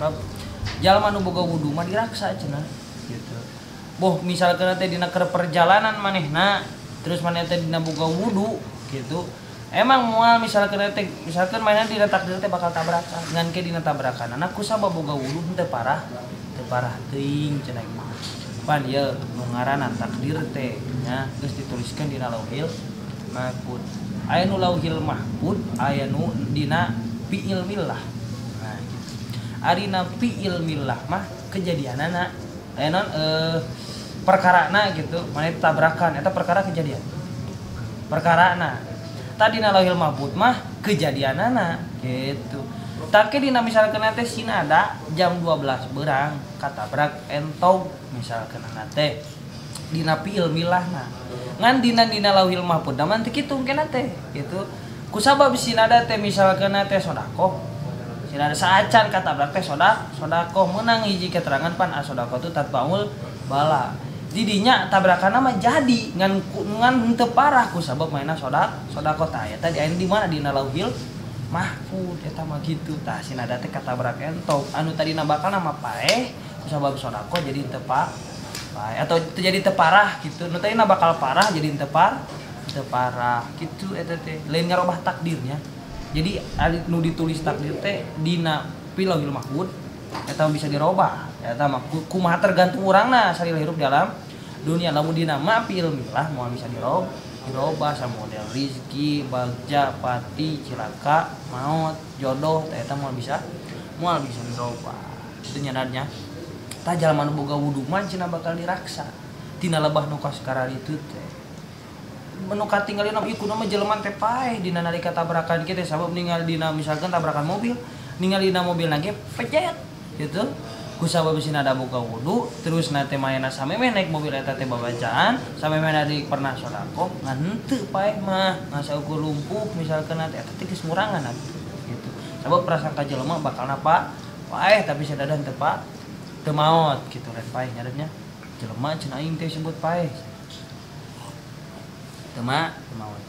Khattab, jalma nu boga wudu mah diraksa cenah gitu. Boh misalkeun teh dina keur perjalanan manehna terus manehna teh dina boga wudu gitu. Emang moal misalkeun teh misalkeun manehna dina takdir teh bakal tabrakan, ngan ke dina tabrakan ku sabab boga wudu henteu parah, teu parah teuing cenah gitu. Pan ieu nu ngaranna takdir teh nya geus dituliskeun dina Lauhil Mahfud. Aya nu Lauhil Mahfud, aya nu dina fi ilmillah. Nah gitu. Ari na fi ilmillah mah kejadianana aya naon perkarana gitu, maneh tabrakan eta perkara kejadian. Perkarana. Tadi na Lauhil Mahfud mah kejadianana gitu. Take dina misalkeun teh sinada jam 12 berang katabrak entog misalkeun teh dina fi ilmillahna. Ngan dina dina Lauhil Mahfud mah teu kitu engkena teh gitu. Kusabab sinada teh misalkeun teh sedekah. Sinada saacan katabrak teh sedekah meunang hiji keterangan pan as-sedekah tu tatbaul bala. Didinya tabrakanna mah jadi ngan ngan henteu parah kusabab mainna sedekah tah eta di aya di mana dina Lauhil Mahfud eta mah gitu. Tah sinada teh katabrak entog anu tadina bakalna mah paeh kusabab sedekah jadi henteu paeh atau jadi teu parah gitu. Nu tadina bakal parah jadi henteu parah gitu eta teh lain ngarobah takdirnya. Jadi nu ditulis takdir teh dina Lauhil Mahfud eta bisa dirobah. Eta mah kumaha tergantung urangna salila hirup di alam dunia. Lamun dina mah fi ilmillah moal bisa dirobah sama model rizki, bagja, pati, cilaka, maut, jodoh teh eta moal bisa dirobah. Itu nyanadnya. Tah jalma nu boga wudu mah cenah bakal diraksa tina lebah nu kaskara ditu teh. Nu katinggalina ieu kudu mah jelema teh paeh dina nalika tabrakan kieu teh sabab ningali dina misalkan tabrakan mobil, ningali dina mobilna ge pejet gitu. Kusabab sinada boga wudu terus na teh manehna samemeh naik mobil eta teh babacaan, samemeh di pernah sedekah ngan henteu paeh mah ngasaukur lumpuh misalkan teh eta teh geus murangan gitu. Sabab prasangka jelema bakal napa paeh tapi sadada henteu teu maot gitu lain paeh nyadatnya. Jelema cenah aing teh sebut paeh. Teu maot.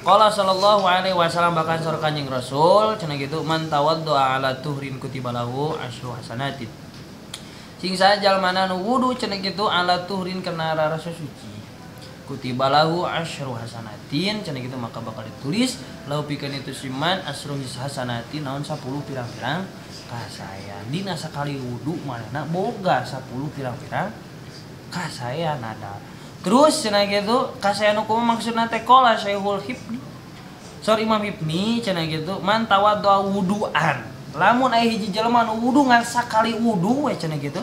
Qala sallallahu alaihi wasallam bahkan saur Kanjeng Rasul cenah gitu man tawaddoa ala tuhrin kutiba lahu asyru hasanatin. Sing saha jalmana nu wudu cenah kitu ala tuhrin kana rasa suci. Kutiba lahu asyru hasanatin cenah kitu maka bakal ditulis lahu pikeun itu siman asyru hasanatin naon 10 pirang-pirang kasayan. Dina sakali wudu manehna boga 10 pirang-pirang kasayan ada. Terus cenah kitu kasayan hukum maksudna teh qala Syekhul Hibni. Saur Imam Hibni cenah kitu man tawaddoa wuduan. Lamun aya hiji jelema nu wudu ngan sakali wudu we cenah kitu.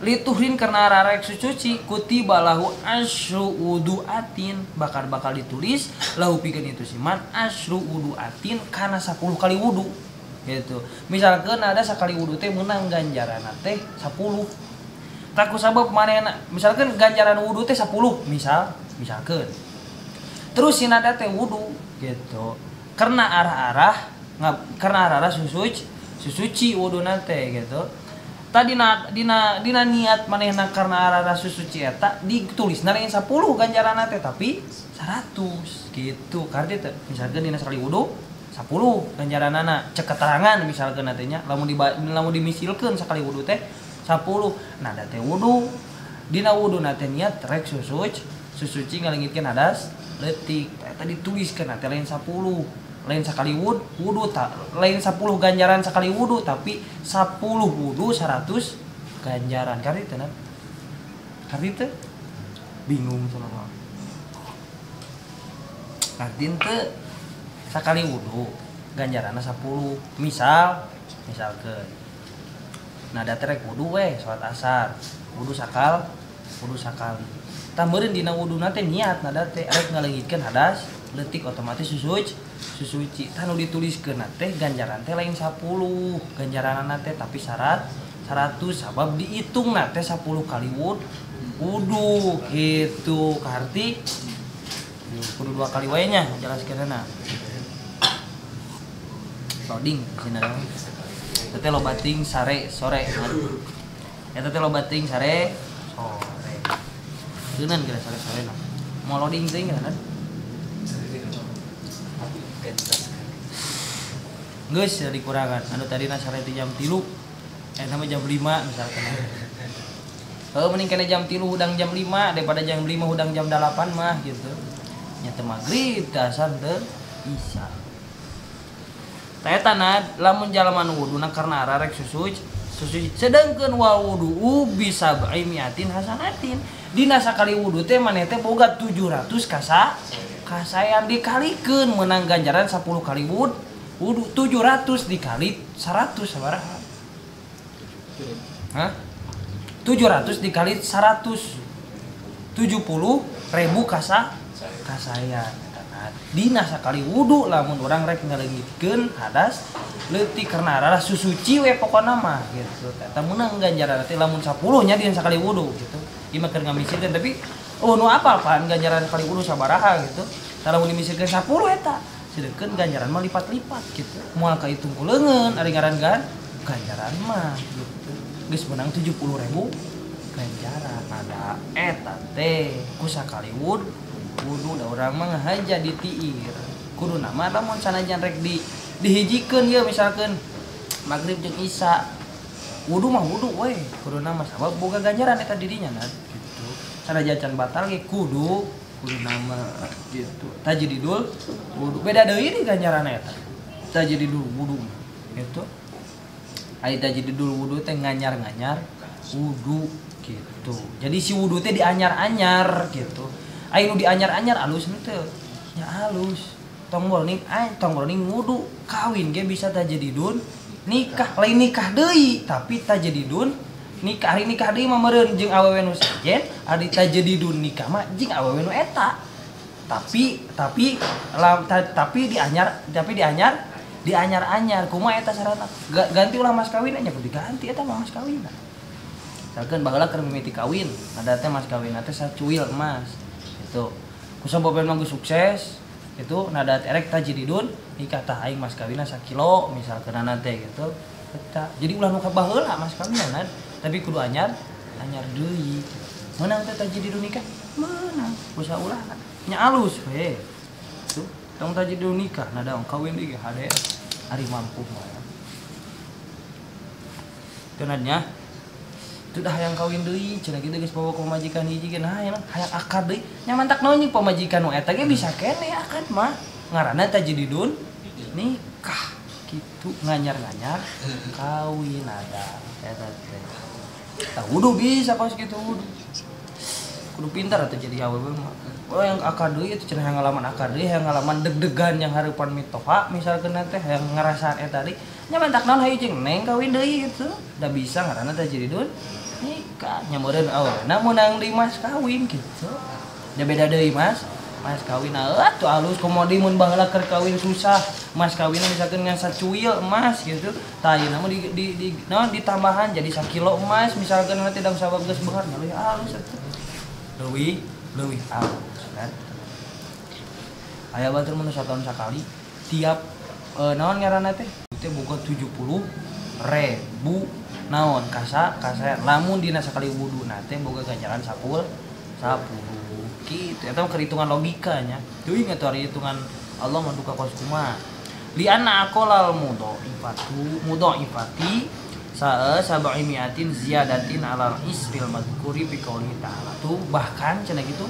Lituhrin karena rarek suci kutiba lahu asyru wuduatin bakal ditulis lahu pikeun itu siman asyru wuduatin kana 10 kali wudu gitu. Misalkeun ada sakali wudu teh meunang ganjaran teh 10. Tak kusabab manehna misalkeun ganjaran wudu teh 10 misalkeun. Terus sinada teh wudu gitu. Karena arah-arah karena arah-arah susuci wuduna teh gitu. Tadi dina niat manehna karena arah-arah susuci eta ditulisna lain 10 ganjaranna teh tapi 100 gitu. Karena teh misalkeun dina sakali wudu 10 ganjaranana cek keterangan misalkeun teh nya lamun dimisilkeun sakali wudu teh 10. Nah da teh wudu dina wuduna teh niat rek susuci ngalengitkeun hadas leutik eta dituliskeun teh lain 10. Lain sekali wudu lain 10 ganjaran sekali wudu tapi 10 wudu 100 ganjaran. Karena itu nah. Karena itu bingung sama mah. Karena itu sekali wudu ganjaranna 10. Misalkeun nah da rek wudu we salat asar, wudu sakali. Tah meureun dina wuduna teh niat nada teh rek ngaleungitkeun hadas leutik otomatis susuci. Tah nu dituliskeun teh ganjaran teh lain 10 ganjaranna teh tapi 100 sabab diitungna teh 10 kali wudu gitu. Kaharti kudu 2 kali wae nya jelaskeunna. Loading cenah. Eta teh loba ting sare sore. Eta teh loba ting sare sore. Deunan kira sare-sore na. Mau loading teuing kan? Geus dikurangan. Anu tadina sare ti jam 3. Nama jam 5 misalkan. Heuh mending kene jam 3 hudang jam 5 daripada jam 5 hudang jam 8 mah gitu. Nya teu magrib teu asar teu isya. Tah eta lamun jalma nu wuduna karena ararek susuci sedangkeun wa wudu bisa miatin hasanatin. Dina sakali wudu teh maneh teh boga 700 kasayan dikalikeun meunang ganjaran 10 kali wudu 700 dikali 100 sabaraha? Hah? 700 dikali 170 ribu kasayan. Dina sakali wudu lamun urang rek ngaleungitkeun hadas leutik karena arah susuci we pokona mah gitu. Eta meunang ganjaran teh lamun 10 nya dina sakali wudu gitu. Ieu mah keur ngamisirkeun tapi oh nu apal pan ganjaran sakali wudu sabaraha gitu. Tah lamun dimisirkeun 10 eta sedengkeun ganjaran mah lipat-lipat gitu. Moal kahitung ku leungeun ari ngaran ganjaran mah gitu. Geus meunang 70.000 ganjaran ada eta teh ku sakali wudu da urang mah ngahaja ditiir. Kudu nama lamun sanajan rek dihijikeun ieu misalkeun magrib jeung isya wudu mah wudu we kudu nama sabab boga ganjaran eta di dinya nah gitu. Sanajan can batal ge kudu nama gitu. Tajdidul wudu beda deui di ganjaran eta. Tajdidul wudu gitu. Ari tajdidul wudu teh nganyar-nganyar wudu gitu. Jadi si wudu teh dianyar-anyar gitu. Ari nu dianyar-anyar alus henteu? Nya alus. Tong boloning wudu kawin ge bisa tajdidun nikah, lain nikah deui tapi tajdidun nikah. Ari nikah deui mah meureun jeung awewe nu sejen, ari tajdidun nikah mah jeung awewe nu eta. Tapi dianyar-anyar kumaha eta syaratna? Ganti ulah mas kawin nya kudu diganti eta mah mas kawin. Misalkeun baheula keur mimiti kawin, ada teh mas kawin teh sacuil emas gitu. Ku sabab mah geus sukses itu nada erek tajdidun nikah tah aing mas kawinna sakilo misalkeun teh gitu. Eta jadi ulah nu ka baheula mas kawinna tapi kudu anyar deui. Meunang teh tajdidun nikah? Meunang. Usaha ulah nya alus we. Tuh, tong tajdidun nikah nada kawin deui hade ari mampu mah. Teu nadnya itu dah hayang kawin deui cenah kitu geus bawa pamajikan hiji ge nah hayang akad deui nya mantak naon jeung pamajikan nu eta ge bisa keneh akad mah ngaranna tajdidun nikah kitu nganyar-nganyar kawin ada eta teh. Tah wudu bisa kos kitu wudu. Kudu pintar atuh jadi awewe mah. Oh yang akad deui itu cenah ngalaman akad deui, hayang ngalaman deg-degan yang hareupan mitoha misalkeun teh hayang ngarasaan eta deui nya mantak naon hayu jeung neng kawin deui gitu. Da bisa ngaranna tajdidun nikah nya meureun awena meunang deui mas kawin gitu. Da beda deui mas kawin atuh alus komo deui mun baheula keur kawin susah. Mas kawinna misalkeun ngan sacuil emas gitu. Tah ayeuna mah di naon ditambahan jadi sakilo emas misalkeun nanti da sabab geus beunghar leuwih alus atuh. Leuwih alus kan. Aya batur mun satahun sakali tiap naon ngaranna teh? Teh boga 70.000 naon kasayan lamun dina sakali wuduna teh boga ganjaran 10 kitu eta mah hitungan logikanya teuing atuh ari hitungan Allah mah duka kos kumaha li anna aqalal mudhaifati sab'imiatin ziyadatin alal isril madhkuri bi qouli ta'ala tuh bahkan cenah kitu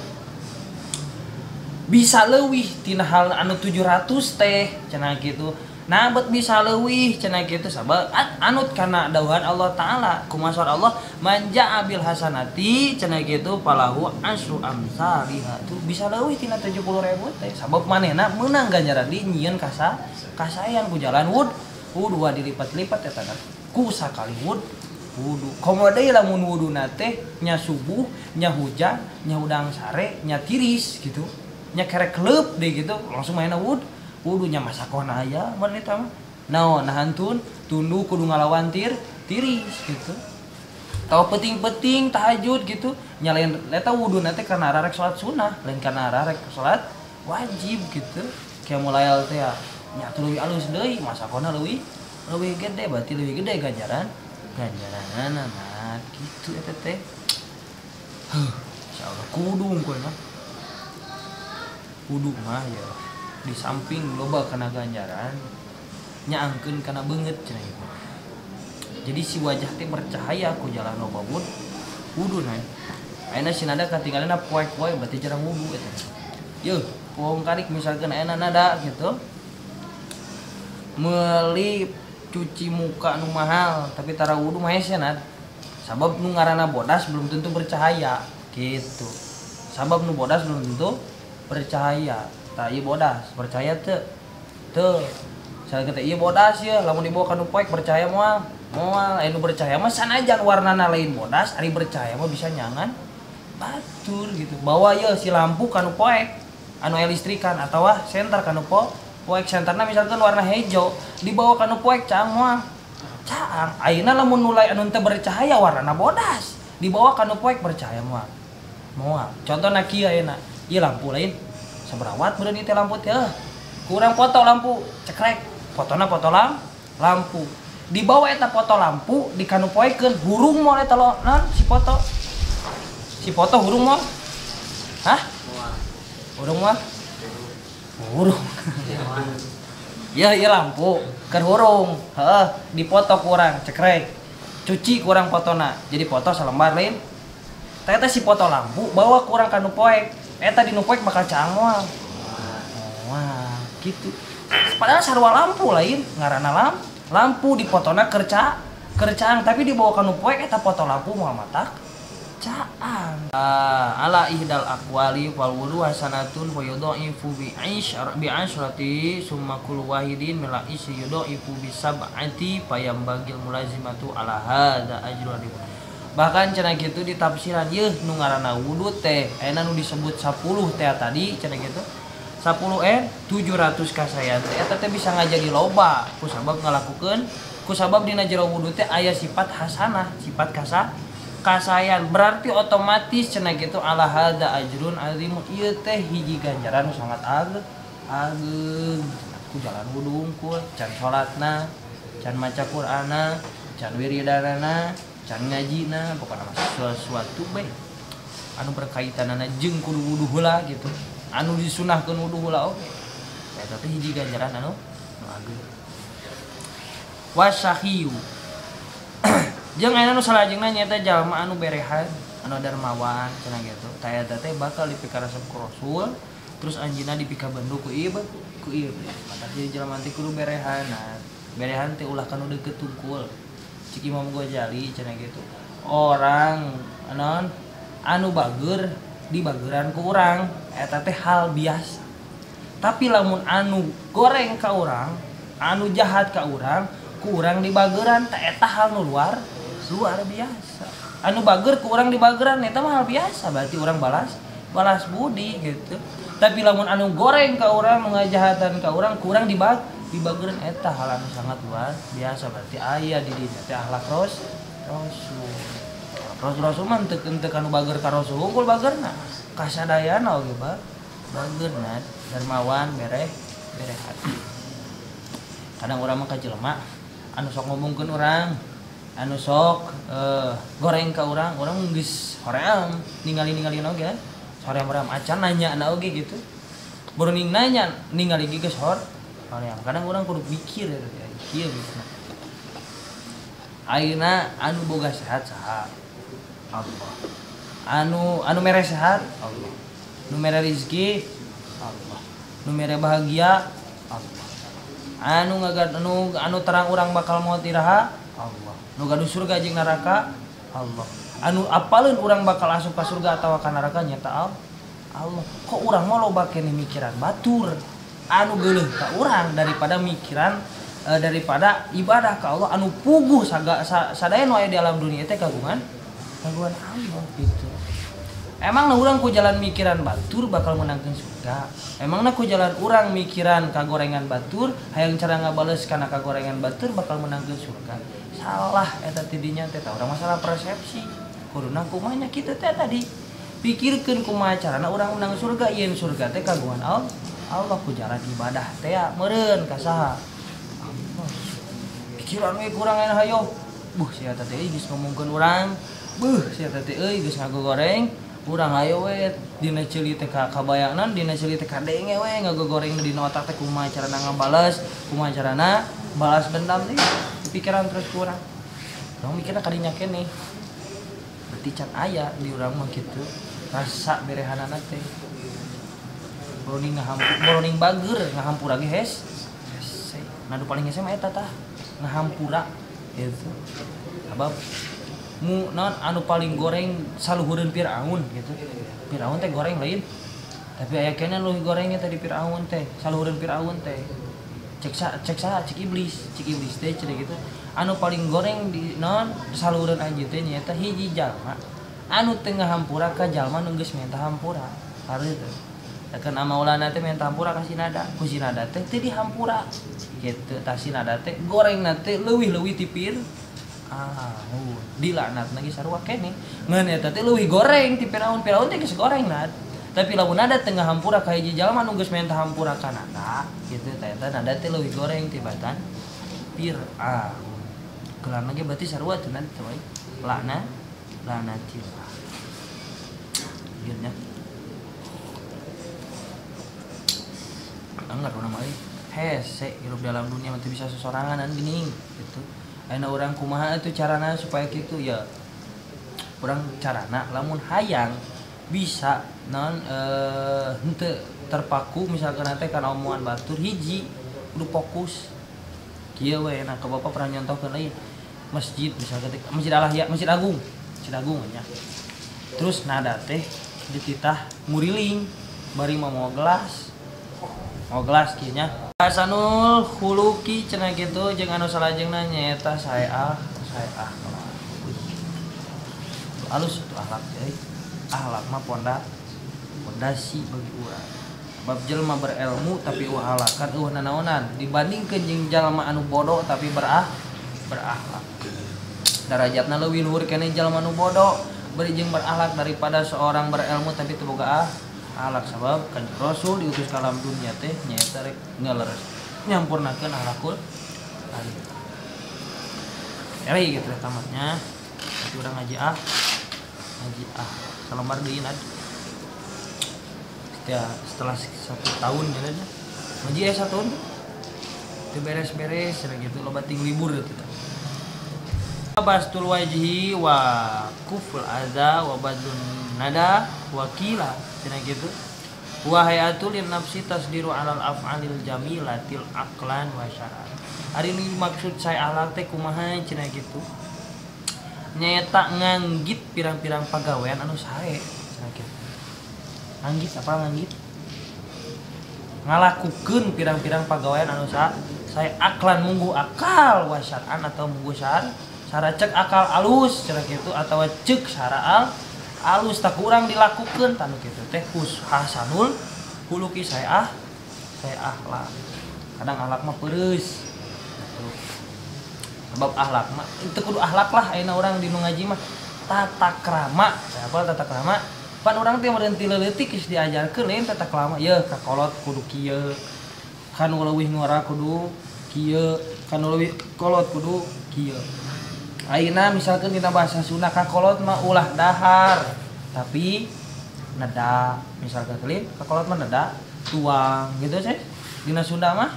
bisa leuwih tina hal anu 700 teh cenah kitu. Nah, bet bisa leuwih cenah kitu sabab anut kana dawuhan Allah Ta'ala kumaha Allah manja abil hasanati cenah kitu palahu asru amsalihha tuh bisa leuwih tina 70.000 teh sabab manehna meunang ganjaran di nyieun kasayan ku jalan wudu dilipat-lipat eta ku sakali wudu komo deui lamun wuduna teh nya subuh nya hujan nya hudang sare nya tiris gitu nya kerek leup deui gitu langsung mainna wudunya masakona aya mun eta mah naon nahantun tunduh kudu ngalawan tiris gitu. Tau penting-penting tahajud gitu nya lain eta wuduna teh karena arek salat sunah lain karena arek salat wajib gitu. Qiyamul lail teh nya leuwih alus deui masakona leuwih gede berarti leuwih gede ganjaranana nah gitu eta teh. Heuh insyaallah kudu engkoy mah. Kudu mah ya di samping loba kana ganjaran nyaangkeun kana beungeut cenah ieu. Jadi si wajah teh bercahaya ku jalan loba wudu nah. Ayeuna si nada katinggalina poek wae berarti jarang wudu eta. Yeuh, wong karik misalkan ayeuna nada gitu. Meuli cuci muka nu mahal tapi tara wudu mah hese nad. Sabab nu ngaranna bodas belum tentu bercahaya gitu. Sabab nu bodas belum tentu bercahaya. Tah ieu bodas, percaya teu? Teu. Misalnya kata ieu bodas ya, lamun dibawa ka nu poek percaya moal. Moal, anu bercahaya mah sanajan warnana lain bodas, ari bercahaya mah bisa nyangan batur gitu. Bawa ye si lampu ka nu poek, anu listrikan atawa senter ka nu poek senterna misalkan warna hejo, dibawa ka nu poek caang moal. Caang. Ayeuna lamun nulai anu teu bercahaya warnana bodas, dibawa ka nu poek bercahaya moal. Moal. Contohna kieu ayeuna, ieu lampu lain sabaraha watt meureun ieu teh lampu teh. Kurang foto lampu, cekrek. Fotona foto lampu. Dibawa eta foto lampu di kanu poekeun hurung moal eta lo non si foto. Si foto hurung moal? Hah? Hurung moal? Hurung. Ya ieu lampu keur hurung. Heeh, dipoto kurang cekrek. Cuci kurang fotona. Jadi foto salembar lain. Eta si foto lampu bawa kurang ka nu poek. Eta di nu poek bakal caang moal. Wah, gitu. Padahal sarua lampu lain ngaranna lampu dipotona kercaang tapi dibawa ka nu poek eta foto lampu moal matak caang. Ala ihdal aqwali wal wudu hasanatun wa yudha'ifu bi asyrati summa kullu wahidin min la'isi yudha'ifu bi sab'ati payambagil mulazimatu ala hadza ajru. Bahkan cenah kitu ditafsiran yeuh nu ngaranna wudu teh ayeuna nu disebut 10 teh tadi cenah kitu 10 N 700 kasayan teh eta teh bisa ngajadi loba ku sabab ngalakukeun ku sabab dina jero wudu teh aya sifat hasanah, sifat kasayan berarti otomatis cenah kitu ala hadza ajrun azim ieu teh hiji ganjaran nu sangat ageung ku jalan wudu hungkul can salatna can maca Qur'anna can wiridanana can ngajina pokona mah sesuatu bae anu berkaitanana jeung kudu wudu heula gitu anu disunahkeun wudu heula oge eta teh hiji ganjaran anu ageung. Wasahiyu jeung aya nu salajengna nyaeta jalma anu berehan anu dermawan cenah kitu tah eta teh bakal dipikaresep ku Rasul terus anjeunna dipikabendu ku ieu mata jadi jalma teh kudu berehan. Nah, berehan teh ulah kanu deukeut tungkul. Cik Imam Ghazali cenah kitu orang anon anu bager dibageran ku urang eta teh hal biasa tapi lamun anu goreng ka urang anu jahat ka urang ku urang dibageran teh eta hal nu luar biasa. Anu bager ku urang dibageran eta mah hal biasa berarti urang balas budi gitu. Tapi lamun anu goreng ka urang nu ngajahatan ka urang ku urang dibageran eta hal anu sangat luar biasa berarti aya di dinya teh akhlak rasul. Rasul mah henteu anu bager ka rasul unggul bagerna kasadayana oge bagerna dermawan bere hati. Kadang urang mah ka jelema anu sok ngomongkeun urang anu sok goreng ka urang geus hoream ningali-ningalin oge hoream-hoream acan nanya na oge gitu baru ning nanya ningali ge geus hoream. Kadang urang kudu mikir eta teh kieu gitu. Ayeuna anu boga sehat saha? Allah. Anu mere sehat Allah. Nu mere rezeki Allah. Nu mere bahagia Allah. Anu anu terang urang bakal maot iraha Allah. Nu gaduh surga jeung neraka Allah. Anu apaleun urang bakal asup ka surga atawa ka neraka nyata Allah. Kok urang mah loba keneh mikiran batur anu geuleuh ka urang daripada mikiran daripada ibadah ka Allah anu puguh sadaya nu aya di alam dunia teh kagungan Allah gitu. Emangna urang ku jalan mikiran batur bakal menangkeun surga. Emangna ku jalan urang mikiran kagorengan batur hayang cara ngabales kana kagorengan batur bakal menangkeun surga. Salah eta tidinya teh urang masalah persepsi. Kuduna kumaha nya kitu teh tadi. Pikirkeun kumaha carana urang menang surga yen surga teh kagungan Allah ku jalan ibadah teh meureun ka saha? Allah. Pikiran we kurang aya hayo. Buh sia teh geus ngomongkeun urang. Beuh sia teh euy geus ngagogoreng urang hayo we dina ceuli teh kabayangna dina ceuli teh kadenge we ngagogoreng dina otak teh kumaha carana ngabales kumaha carana balas dendam teh pikiran terus kurang. Urang mikirna kadinya keneh. Berarti can aya di urang mah kitu. Rasa berehanana teh. Boroning ngahampura, boroning bager ngahampura ge hes. Hese. Nah nu paling hese mah eta tah. Ngahampura gitu. Sabab mu naon anu paling goreng saluhureun Firaun gitu. Firaun teh goreng lain. Tapi aya keneh leuwih gorengnya teh di Firaun teh, saluhureun Firaun teh. Cek saha, cek iblis teh cenah gitu. Anu paling goreng di naon saluhureun anjeun teh nyaeta hiji jalma anu teu ngahampura ka jalma nu geus minta hampura. Hareuh teh. Kan Maulana teh minta hampura ka si Nada, ku si Nada teh teu dihampura. Gitu, tah si Nada teh gorengna teh leuwih-leuwih ti Firaun. Dilaknatna ge sarua keneh. Ngan eta teh leuwih goreng ti Firaun, Firaun teh geus goreng nad. Tapi lamun Nada teu ngahampura ka hiji jalma nu geus minta hampura ka Nada, gitu tah eta Nada teh leuwih goreng tibatan Firaun. Gelarna ge berarti sarua teh nanti we. Lakna lanatillah. Ieu nya. Anggar urang mah hese hirup dalam dunia mah teu bisa sosorangan geuning gitu. Ayeuna urang kumaha atuh carana supaya kitu ya. Urang carana lamun hayang bisa naon henteu terpaku misalkan teh kana omongan batur hiji kudu fokus. Kieu we nah ka bapak pernah nyontohkeun lain masjid misalkan teh Masjid Al-Ahya, Masjid Agung nya. Terus nada teh dititah nguriling bari mawa gelas. Oh gelas kieu nya. Hasanul khuluqi cenah kitu jeung anu salajengna nyaeta saeah. Alus tuh akhlak euy. Akhlak mah pondasi bagi urang. Bab jelema berilmu tapi eueuh akhlakan eueuh nanaonan dibandingkeun jeung jalma anu bodoh tapi berakhlak. Darajatna leuwih luhur keneh jalma anu bodoh bari jeung berakhlak daripada seorang berilmu tapi teu boga akhlak. Sabab Kanjeng Rasul diutus ka alam dunia teh nyaeta rek ngaleres nyampurnakeun akhlakul aliyah. Eri gitu tamatnya. Nanti urang ngaji ah. Salembar deui nad. Setelah 1 tahun ya nad. Ngaji 1 tahun tuh. Teu beres-beres cenah gitu loba ting libur gitu. Bastul wajhi wa kuful adza wa badlun nada wa qila cenah gitu. Wa hayatul nafsi tasdiru alal af'alil jamilatil aqlan wa syar'an. Ari nu maksud saya akhlak teh kumaha cenah gitu. Nyaeta nganggit pirang-pirang pagawean anu sae cenah kitu. Nganggit apa nganggit? Ngalakukeun pirang-pirang pagawean anu sae aklan munggu akal wa syar'an atau munggu syar sara cek akal alus cenah kitu atawa cek sara alus tak kurang dilakukeun tanu kitu teh hasanul khuluqi saya akhlak. Kadang akhlak mah peureus. Gitu. Sebab akhlak mah itu kudu akhlak lah ayeuna urang di nu ngaji mah tata krama. Apa tata krama? Pan urang teh meureun ti leutik geus diajarkeun lain tata krama. Yeuh ka kolot kudu kieu. Ka nu leuwih ngora kudu kieu, ka nu leuwih kolot kudu kieu. Ayeuna misalkan dina bahasa Sunda ka kolot mah ulah dahar, tapi neda misalkan teh ka kolot mah neda tuang gitu sih. Dina Sunda mah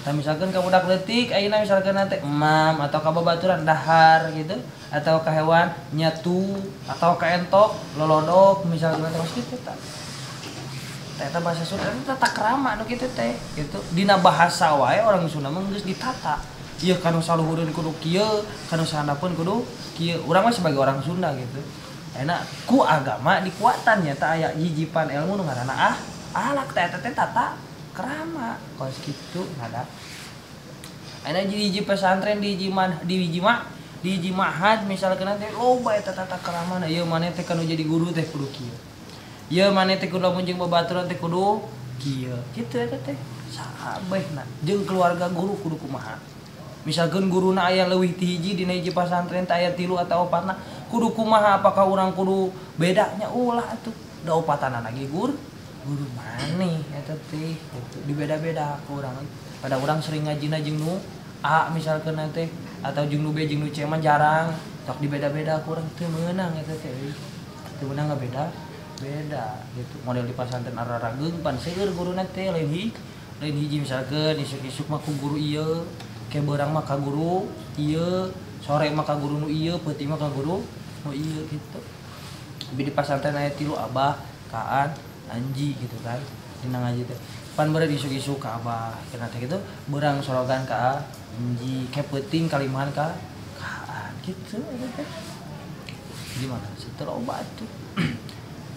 tah misalkan ka budak leutik ayeuna misalkan teh emam atau ka babaturan dahar gitu atau ka hewan nyatu atau ka entok lolodok misalkan teh kitu tah. Eta bahasa Sunda eta tata krama nu kitu teh gitu. Dina bahasa wae orang Sunda mah geus ditata. Ieu kanu saluhureun kudu kieu, kanu sahandapeun kudu kieu. Urang mah sebagai orang Sunda gitu. Enak ku agama dikuatan nya tah aya hijipan ilmu nu ngaranna akhlak teh eta teh tata krama. Kos kitu ngada. Ayeuna jadi hiji pesantren di hiji ma'had misalkan teh loba eta tata krama na ieu maneh teh kanu jadi guru teh kudu kieu. Ieu maneh teh kudu lamun jeung babaturan teh kudu kieu. Kitu eta teh sakabehna jeung keluarga guru kudu kumaha. Misalkan guruna aya leuwih ti hiji dina hiji pasantren teh aya 3 atau 4 kudu kumaha apakah urang kudu bedanya ulah atuh da opatanana ge guru maneh eta teh gitu dibeda-beda ku urang. Pada urang sering ngajina jeung nu A misalkan teh atau jeung nu B jeung nu C mah jarang tok dibeda-beda ku urang teu meunang eta teh euy. Teu meunang ngabeda beda gitu. Model di pasantren ararageung pan seueur guruna teh lain hiji misalkan isuk-isuk mah ku guru ieu ke beurang mah ka guru ieu Sore mah ka guru nu ieu, peuting mah ka guru nu ieu gitu. Abi di pasantren aya 3 abah, kaan, anji gitu kan. Dina ngaji teh. Pan beureut isuk-isuk ka abah, cenah teh gitu, beurang sorogan ka anji, ke peuting kalimahan ka kaan gitu teh. Gimana sih loba tuh.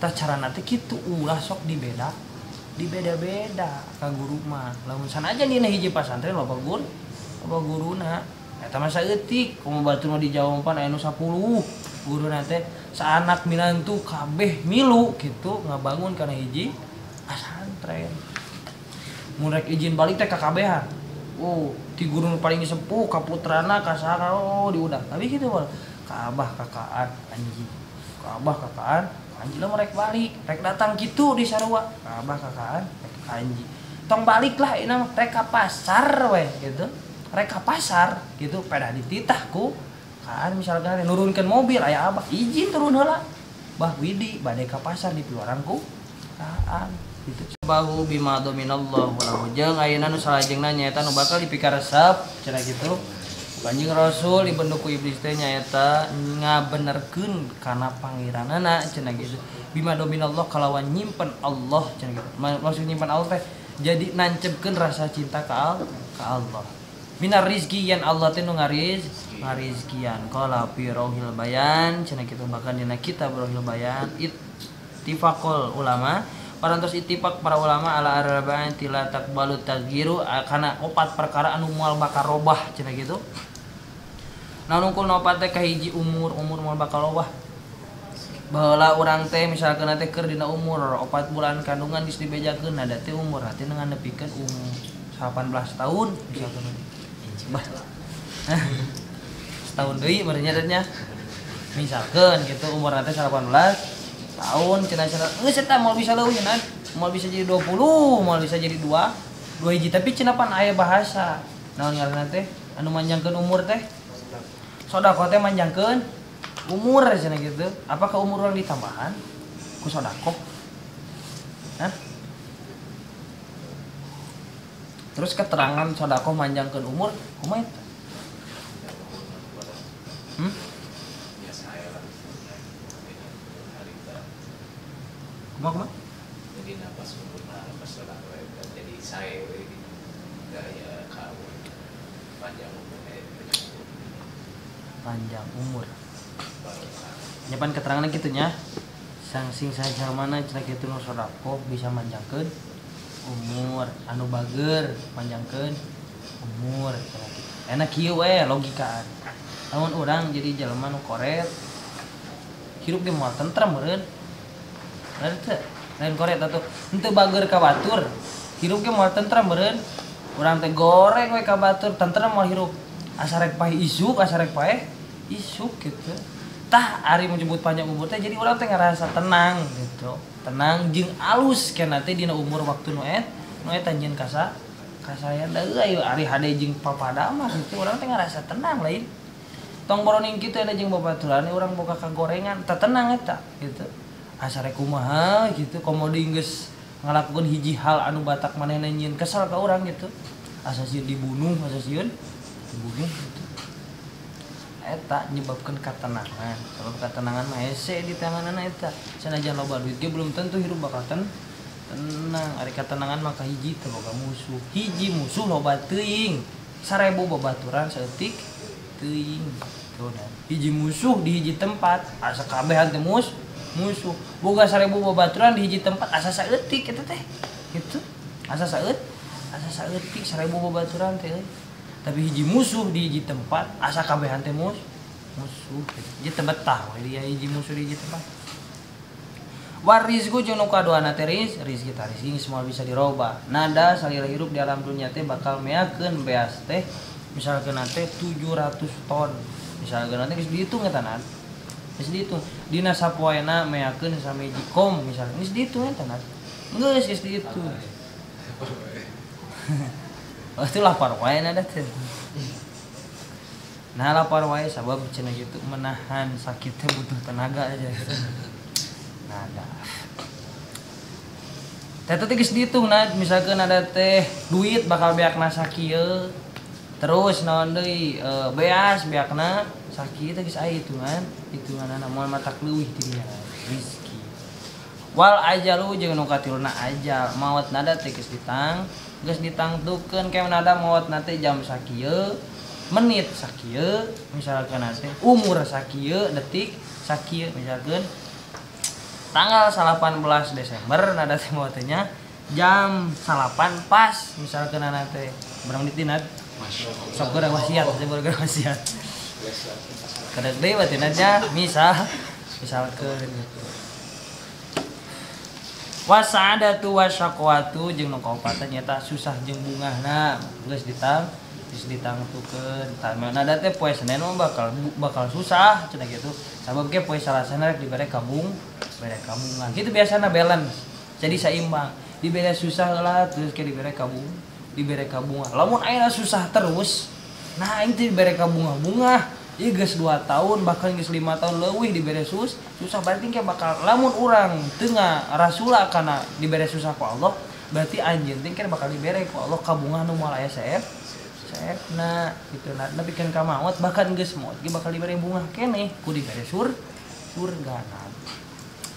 Tah carana teh kitu ulah sok dibeda. Dibeda-beda ka guru mah. Lamun sanajan dina hiji pasantren loba guru, loba guruna. Eta mah saeutik, komo batur mah di Jawa pan aya nu 10 guruna teh saanak minantu kabeh milu gitu ngabangun kana hiji pasantren. Mun rek izin balik teh kakabehan. Oh, ti guru nu paling sepuh ka putrana ka saha oh diudah. Tapi kitu mah ka abah kakaan anji. Ka abah kakaan anji lah rek balik, rek datang kitu di sarua. Ka abah kakaan rek ka anji. Tong balik lah ini mah rek ka pasar weh gitu. Rek ka pasar gitu pedah dititah ku kaan misalkan nurunkeun mobil aya abah izin turun heula. Bah Widi bade ka pasar di piwarang ku kaan gitu. Bahu bima dominallahu lahu jeung ayeuna nu salajengna nyaeta nu bakal dipikaresep cenah kitu. Kanjeng Rasul dibendu ku iblis teh nyaeta ngabenerkeun kana pangeranana cenah kitu. Bima dominallah kalawan nyimpen Allah cenah kitu. Maksud nyimpen Allah teh jadi nancepkeun rasa cinta ka Allah. Minar rizki yan Allah teh nu ngarizkian. Qala fi rohil bayan cenah kitu bahkan dina kitab Rohil Bayan ittifaqul ulama parantos ittifaq para ulama ala arba'in tila taqbalu tagyiru kana opat perkara anu moal bakal robah cenah kitu. Nah nungkul opat teh kahiji umur moal bakal robah. Baheula urang teh misalkeun teh keur dina umur 4 bulan kandungan geus dibejakeun da teh umur teh nganepikeun umur 18 tahun misalkeun. Bah. Setahun deui meureun nya. Misalkeun gitu umur teh 18 tahun cenah-cenah geus eta moal bisa leuwih cenah, moal bisa jadi 20, moal bisa jadi 2 hiji tapi cenah pan aya bahasa. Naon ngaranna teh anu manjangkeun umur teh? Sedekah teh manjangkeun umur cenah gitu. Apakah umur urang ditambahan ku sedekah? Hah? Terus keterangan sedekah manjangkeun umur kumaha eta? Kumaha? Jadi napas umurna pas sedekah eta jadi sae we gitu. Gaya kawin panjang umur Panjang umur. Nyapan keterangan kitu nya. Sang sing sajalmana cenah kitu nu sedekah bisa manjangkeun umur, anu bager manjangkeun umur cenah kitu. Enak kieu we logikaan. Lamun urang jadi jelema nu koret hirup ge moal tentrem meureun. Lain teu, lain koret atuh henteu bager ka batur. Hirup ge moal tentrem meureun. Urang teh goreng we ka batur, tentrem moal hirup. Asa rek paeh isuk, asa rek paeh isuk gitu. Tah ari menyebut panjang umur teh jadi urang teh ngarasa tenang gitu. Tenang jeung alus kena teh dina umur waktu nu eta nyieun kasayan da euy ari hade jeung papada mah gitu urang teh ngarasa tenang lain. Tong boroning kitu eta jeung babaturan urang boga kagorengan teh tenang eta gitu. Asa rek kumaha gitu komo deui geus ngalakukeun hiji hal anu batak manehna nyieun kesel ka urang gitu. Asa sieun dibunuh, asa sieun dibunuh gitu. Eta nyebabkeun katenangan. Sebab katenangan mah hese di tanganana eta. Sanajan loba duit ge belum tentu hirup bakal tenang. Ari katenangan mah kahiji teu boga musuh. Hiji musuh loba teuing. 1000 babaturan saeutik teuing. Tuh dan hiji musuh di hiji tempat asa kabehan teh musuh. Boga 1000 babaturan di hiji tempat asa saeutik eta teh. Gitu. Asa saeutik 1000 babaturan teh. Tapi hiji musuh di hiji tempat asa kabehan teh musuh. Jadi teu betah we dia hiji musuh di hiji tempat. Warizku jeung nu kaduana teh rizki tah rizki geus moal bisa dirobah. Nada salira hirup di alam dunya teh bakal meakeun beas teh misalkeun teh 700 ton. Misalkeun teh geus dihitung eta na. Geus dihitung dina sapoena meakeun samiji kom misalnya geus dihitung eta na. Geus dihitung. Oh, itu lapar wae nada teh. Nah lapar wae sabab cenah kitu menahan sakit teh butuh tenaga aja. Nada. Teh teh geus dihitung nah misalkeun ada teh duit bakal beakna sakieu. Terus naon deui beas beakna Sakieu teh geus aya hitungan, hitunganana moal matak leuwih ti dinya rizki. Wal ajalu jeung nu katiluna ajal, maot nada teh geus ditang, geus ditangtukeun ke nada maot na teh jam sakieu, menit sakieu, misalkan teh umur sakieu, detik sakieu, misalkan tanggal 18 Desember nada teh maot teh nya jam 8 pas misalkan nada teh berapa menit dinat? Sok geura wasiat, sok geura wasiat. Kadang deui batin aja misalkeun gitu. Wasadatu wasyaqwatu jeung nu kaopatan nyata susah jeung bungahna geus ditangtukeun. Tah nada teh poe Senin mah bakal susah cenah kitu. Sabab ge poe Salasana rek dibere kabung, bere kabungan. Kitu biasana balance. Jadi saimbang. Dibere susah heula terus ke dibere kabung, dibere kabungan. Lamun ayeuna susah terus, nah aing teh dibere kabunga-bunga. Ieu geus 2 tahun bahkan geus 5 tahun leuwih dibere susah berarti ke bakal lamun urang teu ngarasula kana dibere susah ku Allah, berarti anjeun teh ke bakal dibere ku Allah kabunga nu moal aya seepna kitu na nepikeun ka maot bahkan geus maot ge bakal dibere bunga keneh ku dibere surga.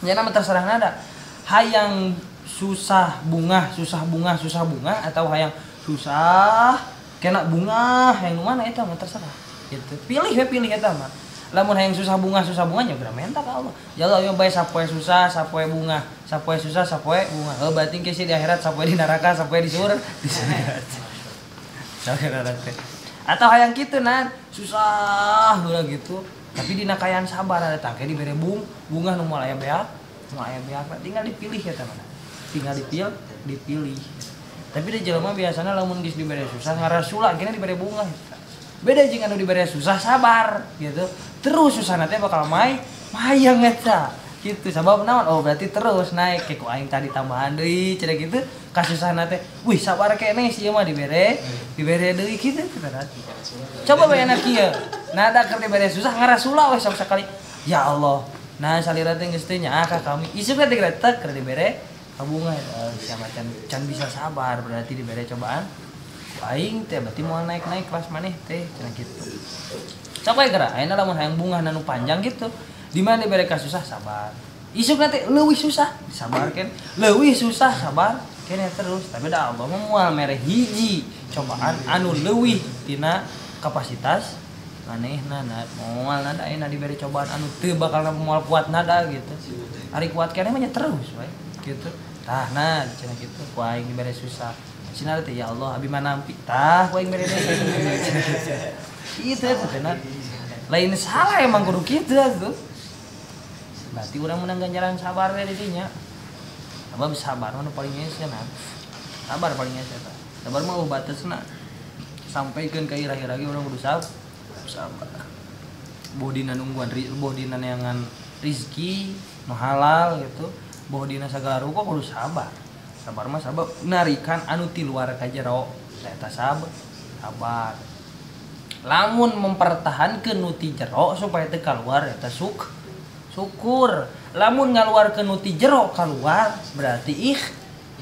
Nya mah terserah nada. Hayang susah bunga, susah bunga, susah bunga atau hayang susah kena bunga hayang nu mana eta mah terserah. Gitu. Pilih we pilih eta mah. Lamun hayang susah bunga nya geura menta ka Allah. Ya Allah ieu bae sapoe susah, sapoe bunga, sapoe susah, sapoe bunga. Heuh berarti ke di akhirat sapoe di neraka, sapoe di surga. Di surga. Atau hayang kitu nan, susah heula gitu. Tapi dina kayaan sabar ada tangke dibere bunga nu moal aya beak, moal aya beak tinggal dipilih eta mah. Tinggal dipilih. Tapi di jelema biasana lamun geus dibere susah ngarasula kena dibere bunga. Beda jeung anu dibere susah sabar gitu. Terus susah teh bakal mayang eta gitu. Sabab naon? Oh berarti terus naik ke ku aing tadi tambahan deui cenah gitu. Kasusahna teh, wih sabar keneh si ieu mah dibere deui kitu cenah. Coba bae anak kieu. Nada keur dibere susah ngarasula we sok sakali. Ya Allah. Nah salira teh geus teh nyaah ka kami. Isuk teh gretek keur dibere kabunga sia macan can bisa sabar berarti dibere cobaan. Aing teh berarti mau naik-naik kelas maneh teh cenah kitu. Sok we geura ayeuna lamun hayang bungah nu panjang gitu. Di mana dibere kasusah sabar. Isuk teh leuwih susah disabarkeun, leuwih susah sabar keneh terus. Tapi da Allah mah moal mere hiji cobaan anu leuwih tina kapasitas manehna moal nada ayeuna dibere cobaan anu teu bakal moal kuat nada gitu. Ari kuat keneh mah nya terus we gitu. Tah nah cenah kitu ku aing dibere susah. Sinar teh ya Allah abi mah nampi tah ku aing bere deui. Kitu eta teh lain salah emang kudu kitu atuh. Berarti urang menang ganjaran sabar we di dinya. Sabab sabar mah nu paling hese nah. Sabar paling hese eta. Sabar mah eueuh batesna. Sampaikeun ka ira-ira ge urang kudu sabar. Boh dina nungguan, boh dina neangan rizki nu halal gitu, boh dina sagala rupa kudu sabar. Sabar mah sabab narikan anu ti luar ka jero eta sabar. Lamun mempertahankeun nu ti jero supaya teu kaluar eta syukur. Lamun ngaluarkeun nu ti jero kaluar berarti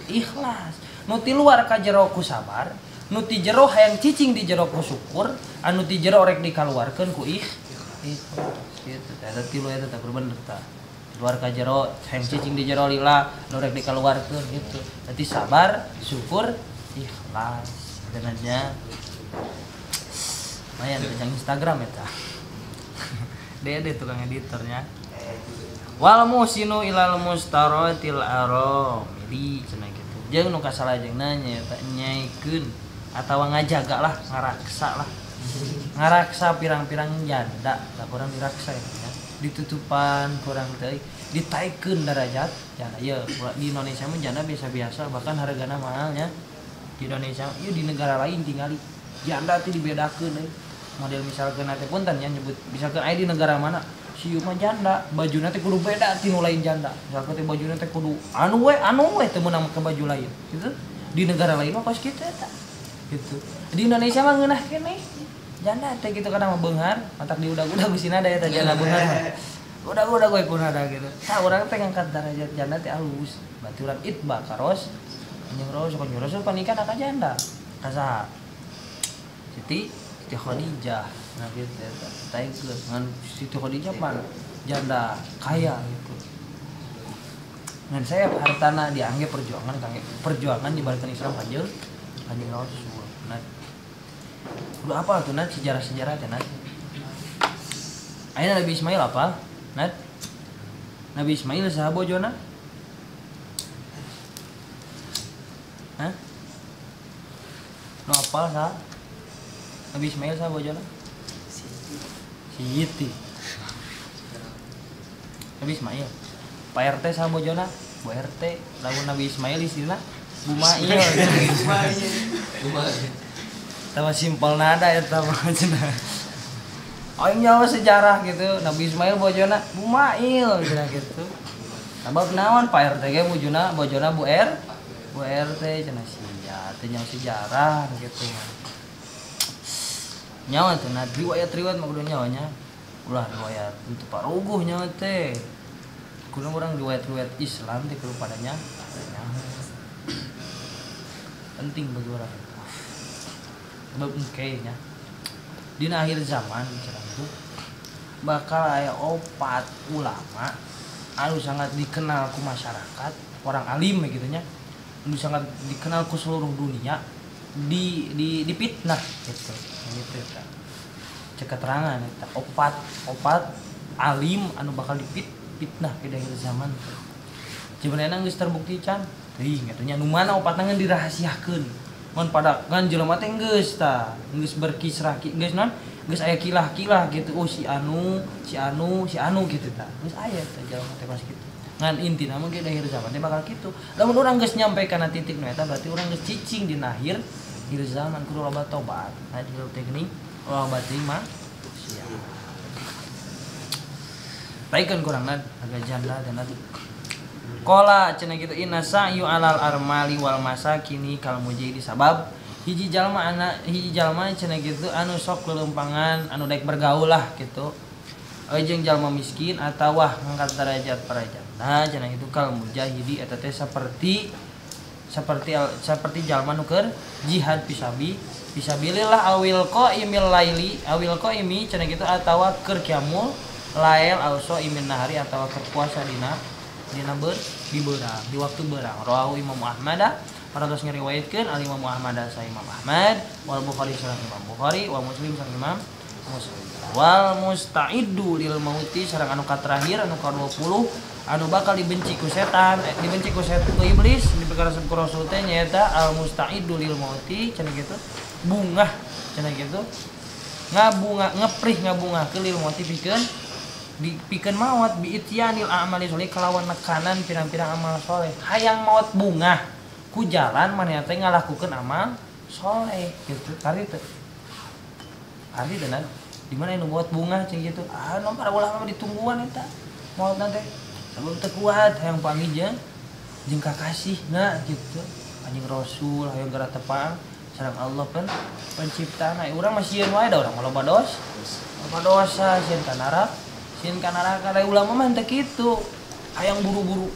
ikhlas. Nu ti luar ka jero ku sabar, nu ti jero hayang cicing di jero ku syukur, anu ti jero rek dikaluarkeun ku ikhlas kitu. Eta tilu eta teh bener tah. Luar ka jero hayang cicing di jero lila nu rek dikaluarkeun gitu. Berarti sabar, syukur, ikhlas. Sebenarnya lumayan tukang Instagram eta. Dede tukang editornya. Wal musinu ilal mustaratil aramili cenah kitu. Jeung nu kasalajengna nyaeta nyaikeun atawa ngajaga lah, ngaraksa lah. Ngaraksa pirang-pirang janda, lah kurang diraksa ya. Ditutupan kurang teh ditaikeun derajat janda. Ieu di Indonesia mah janda biasa-biasa bahkan hargana mahalnya. Di Indonesia ieu di negara lain tingali janda teh dibedakeun euy. Model misalkeun teh punten nya nyebut misalkeun aya di negara mana si ieu mah janda, bajuna teh kudu beda ti nu lain janda. Misalkeun teh bajuna teh kudu anu we teu meunang make baju lain gitu. Di negara lain mah kos kitu eta. Gitu. Di Indonesia mah ngeunah keneh. Janda teh gitu kana mah beunghar, matak diudag-udag ku sina da eta janda beunghar mah. Udag-udag we kuna da gitu. Tah urang teh ngangkat derajat janda teh alus. Berarti urang itba karos anjing rasul kan rasul panikah ka janda. Ka saha? Siti Siti Khadijah. Nah gitu eta taikeun ngan Siti Khadijah pan janda kaya gitu. Ngan saya hartana dianggap perjuangan kangge perjuangan nyebarkeun Islam kanjeng Kanjeng Rasul. Nah, udah apa tuh Nat sejarah-sejarah teh Nat? Ayeuna Nabi Ismail apa? Nat? Nabi Ismail saha bojona? Hah? Nu apal saha? Nabi Ismail saha bojona? Siti. Nabi Ismail. Pak RT saha bojona? Bu RT. Lamun Nabi Ismail istrina Bu Mail. Bu Mail. Tama simpel nada eta mah cenah. Aing nyawa sejarah gitu, Nabi Ismail bojona Bu Mail cenah gitu. Sabab naon Pak RT ge bojona Bu R, Bu RT cenah sia teh nyawa sejarah gitu. Nyawa teh nah riwayat-riwayat mah kudu nyawanya. Ulah riwayat untuk paruguh nyawa teh. Kudu urang riwayat-riwayat Islam teh kudu padanya. Penting bagi orang. Sebab engke nya dina akhir zaman cenah itu bakal aya opat ulama anu sangat dikenal ku masyarakat, orang alim gitu nya, anu sangat dikenal ku seluruh dunia di dipitnah gitu. Gitu eta. Cek keterangan eta opat alim anu bakal dipitnah di akhir zaman. Sebenarnya geus terbukti can. Teuing eta nya nu mana opatna ngan dirahasiakeun. Mun pada kan jelema teh geus tah, geus berkisrah geus naon? Geus aya kilah-kilah gitu. Oh si anu, si anu, si anu gitu tah. Geus aya tah jelema teh pas kitu. Ngan intina mah ge akhir zaman teh bakal kitu. Lamun urang geus nyampe kana titik nu eta berarti urang geus cicing dina akhir zaman kudu loba tobat. Nah di teh geuning loba teuing mah sia. Taikeun kurang nad agak janda dan nad. Kola cenah gitu inna sa'yu alal armali wal masakini kal mujahidi sabab hiji jalma ana hiji jalma cenah gitu anu sok lelempangan anu daek bergaul lah gitu jeung jalma miskin atawa ngangkat derajat para janda cenah gitu kal mujahidi eta teh seperti jalma nu keur jihad pisabi fisabilillah awil qaimil laili awil qaimi cenah gitu atawa keur qiyamul lail aw shaimin nahari atawa keur puasa dina di beurang di waktu beurang. Rawahu Imam Ahmad parantos ngariwayatkeun al Imam Ahmad sa Imam Ahmad wal Bukhari sareng Imam Bukhari wa Muslim sareng Imam Muslim. Wal musta'iddu lil mauti sareng anu katerakhir anu ka-20 anu bakal dibenci ku setan dibenci ku setan ku iblis dipikarasan ku Rasul teh nyaeta al musta'iddu lil mauti cenah kitu bungah cenah kitu ngabunga ngeprih ngabungah ke lil mauti pikeun dipikeun maot biityanil a'mali sholeh kalawan nekanan pirang-pirang amal soleh hayang maot bungah ku jalan manehna teh ngalakukeun amal soleh gitu kari teh ari teh di mana anu maot bungah cing gitu ah nu para ulama mah ditungguan eta maotna teh sabab teu kuat hayang panggih jeung jeung kakasihna gitu anjing Rasul hayang geura tepang sareng Allah pen penciptana urang mah sieun wae da urang mah loba dosa loba dosa sieun ka neraka sieun ka neraka da ulama mah henteu kitu hayang buru-buru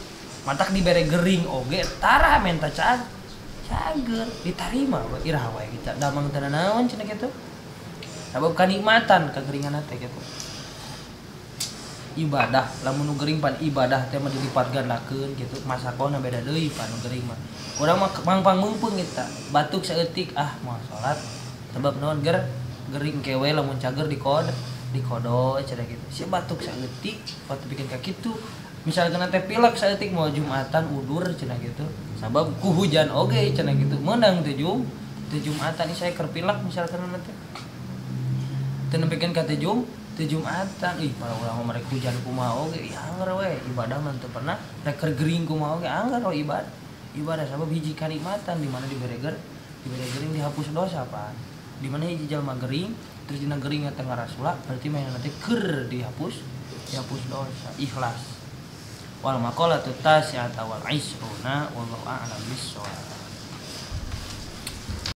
matak dibere gering oge tara menta cager ditarima we iraha wae kita damang teu nanaon cenah kitu sabab kanikmatan kageringan teh kitu ibadah lamun nu gering pan ibadah teh mah dilipat gandakeun kitu masakona beda deui pan nu gering mah urang mah mangpang meungpeung eta batuk saeutik ah moal salat sebab naon gering kewe lamun cager dikodo cenah kitu sia batuk saeutik waktu bikin ka kitu misalkan teh pilek saeutik moal jumatan udur cenah kitu sabab ku hujan oge cenah kitu meunang teu jumatan saya keur pilek misalkan teh teu nepikeun ka teu jumatan ih para ulama mereka hujan kumaha oge ih angger we ibadah mah teu pernah rek keur gering kumaha oge angger we ibadah sabab hiji kanikmatan di mana dibere gering dihapus dosa pan di mana hiji jalma gering terus dina gering teh ngarasula berarti mah nanti keur dihapus dosa ikhlas wal maqalatu tasi'ata wal isruna wallahu a'lam bissawab.